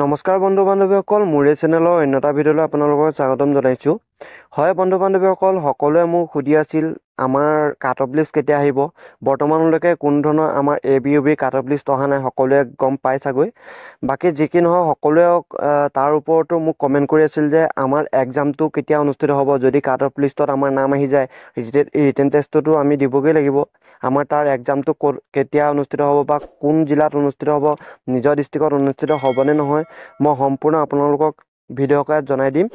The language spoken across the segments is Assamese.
নমস্কাৰ বন্ধু বান্ধৱীসকল, মোৰ এই চেনেলৰ অন্য এটা ভিডিঅ'লৈ আপোনালোকক স্বাগতম জনাইছোঁ। হয় বন্ধু বান্ধৱীসকল, সকলোৱে মোক সুধি আছিল আমাৰ কাট অফ লিষ্ট কেতিয়া আহিব। বৰ্তমানলৈকে কোনো ধৰণৰ আমাৰ A B, U B cut off list অহা নাই, সকলোৱে গম পাই চাগৈ। বাকী যি কি নহওক, সকলোৱে তাৰ ওপৰতো মোক কমেণ্ট কৰি আছিল যে আমাৰ এক্সামটো কেতিয়া অনুষ্ঠিত হ'ব। যদি কাট অফ লিষ্টত আমাৰ নাম আহি যায়, ৰিটেন টেষ্টটোতো আমি দিবগৈ লাগিব। আমাৰ তাৰ এক্সামটো ক'ত কেতিয়া অনুষ্ঠিত হ'ব বা কোন জিলাত অনুষ্ঠিত হ'ব, নিজৰ ডিষ্ট্ৰিক্টত অনুষ্ঠিত হ'বনে নহয়, মই সম্পূৰ্ণ আপোনালোকক ভিডিঅ' আকাৰত জনাই দিম।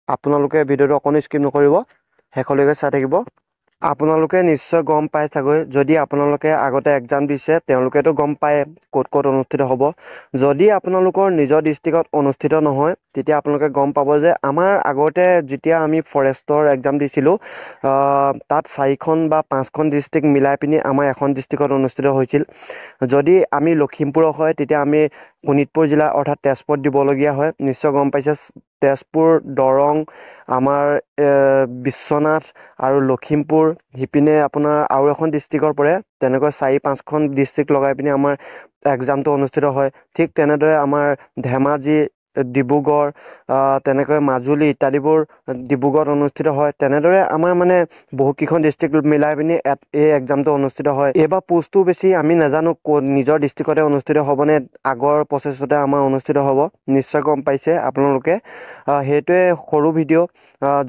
আপোনালোকে ভিডিঅ'টো অকণো স্কিপ নকৰিব, শেষলৈকে চাই থাকিব। আপোনালোকে নিশ্চয় গম পায় চাগৈ, যদি আপোনালোকে আগতে এক্সাম দিছে তেওঁলোকেতো গম পায় ক'ত ক'ত অনুষ্ঠিত হ'ব। যদি আপোনালোকৰ নিজৰ ডিষ্ট্ৰিক্টত অনুষ্ঠিত নহয়, তেতিয়া আপোনালোকে গম পাব যে আমাৰ আগতে যেতিয়া আমি ফৰেষ্টৰ এক্সাম দিছিলোঁ, তাত চাৰিখন বা পাঁচখন ডিষ্ট্ৰিক্ট মিলাই পিনি আমাৰ এখন ডিষ্ট্ৰিক্টত অনুষ্ঠিত হৈছিল। যদি আমি লখিমপুৰৰ হয়, তেতিয়া আমি শোণিতপুৰ জিলা অৰ্থাৎ তেজপুৰত দিবলগীয়া হয়। নিশ্চয় গম পাইছে, তেজপুৰ, দৰং, আমাৰ বিশ্বনাথ আৰু লখিমপুৰ, সিপিনে আপোনাৰ আৰু এখন ডিষ্ট্ৰিক্টৰ পৰে। তেনেকৈ চাৰি পাঁচখন ডিষ্ট্ৰিক্ট লগাই পিনি আমাৰ এক্সামটো অনুষ্ঠিত হয়। ঠিক তেনেদৰে আমাৰ ধেমাজি, ডিব্ৰুগড়, তেনেকৈ মাজুলী ইত্যাদিবোৰ ডিব্ৰুগড়ত অনুষ্ঠিত হয়। তেনেদৰে আমাৰ মানে বহুতকেইখন ডিষ্ট্ৰিক্ট মিলাই পিনি এই এক্সামটো অনুষ্ঠিত হয়। এইবাৰ পোষ্টটো বেছি, আমি নাজানো ক'ত নিজৰ ডিষ্ট্ৰিক্টতে অনুষ্ঠিত হ'বনে আগৰ প্ৰচেছতে আমাৰ অনুষ্ঠিত হ'ব। নিশ্চয় গম পাইছে আপোনালোকে। সেইটোৱে সৰু ভিডিঅ'।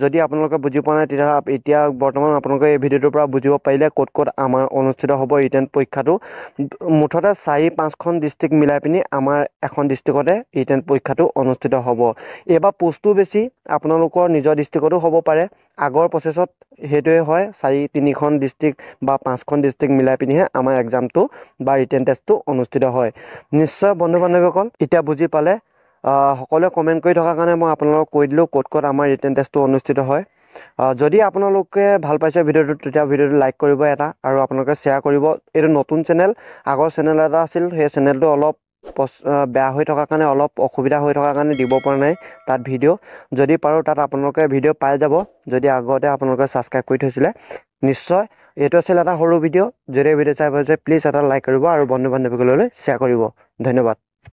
যদি আপোনালোকে বুজি পোৱা নাই, তেতিয়াহ'লে এতিয়া বৰ্তমান আপোনালোকে এই ভিডিঅ'টোৰ পৰা বুজিব পাৰিলে ক'ত ক'ত আমাৰ অনুষ্ঠিত হ'ব ৰিটেন পৰীক্ষাটো। মুঠতে চাৰি পাঁচখন ডিষ্ট্ৰিক্ট মিলাই পিনি আমাৰ এখন ডিষ্ট্ৰিক্টতে ৰিটেন পৰীক্ষাটো অনুষ্ঠিত হ'ব। এইবাৰ পোষ্টটো বেছি, আপোনালোকৰ নিজৰ ডিষ্ট্ৰিক্টতো হ'ব পাৰে। আগৰ প্ৰচেছত সেইটোৱে হয়, চাৰি তিনিখন ডিষ্ট্ৰিক্ট বা পাঁচখন ডিষ্ট্ৰিক্ট মিলাই পিনিহে আমাৰ এক্সামটো বা ৰিটেন টেষ্টটো অনুষ্ঠিত হয়। নিশ্চয় বন্ধু বান্ধৱীসকল এতিয়া বুজি পালে। সকলোৱে কমেণ্ট কৰি থকাৰ কাৰণে মই আপোনালোকক কৈ দিলোঁ ক'ত ক'ত আমাৰ ৰিটেন টেষ্টটো অনুষ্ঠিত হয়। যদি আপোনালোকে ভাল পাইছে ভিডিঅ'টো, তেতিয়া ভিডিঅ'টো লাইক কৰিব এটা আৰু আপোনালোকে শ্বেয়াৰ কৰিব। এইটো নতুন চেনেল, আগৰ চেনেল এটা আছিল, সেই চেনেলটো অলপ বেয়া হৈ থকাৰ কাৰণে, অলপ অসুবিধা হৈ থকাৰ কাৰণে দিব পৰা নাই তাত ভিডিঅ'। যদি পাৰোঁ তাত আপোনালোকে ভিডিঅ' পাই যাব, যদি আগতে আপোনালোকে ছাবস্ক্ৰাইব কৰি থৈছিলে। নিশ্চয় এইটো আছিল এটা সৰু ভিডিঅ'। যদি ভিডিঅ' চাই পাইছে, প্লিজ এটা লাইক কৰিব আৰু বন্ধু বান্ধৱীসকললৈ শ্বেয়াৰ কৰিব। ধন্যবাদ।